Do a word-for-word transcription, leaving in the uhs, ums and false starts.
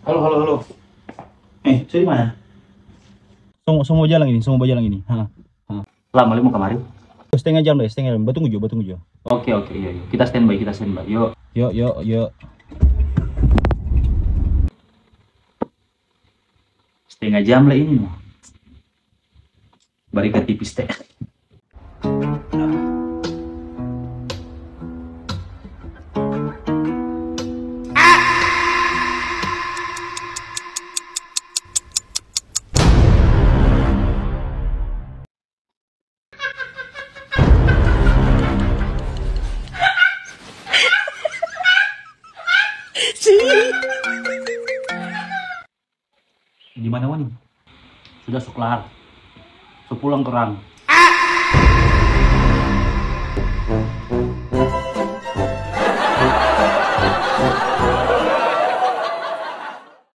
Halo, halo, halo. Eh, so di mana? So, so mo bajalang ini, so mo bajalang ini. Ha, ha. Lama lei mo kamari? Stenga jam lai, stenga jam. Batunggu jo, batunggu jo. Oke, oke, iyo, iyo. Kita standby, kita standby. Yo. Yo, yo, yo. Stenga jam lai ini mo. Barika tipis te. Di mana ngoni? Sudah so klar. So pulang torang.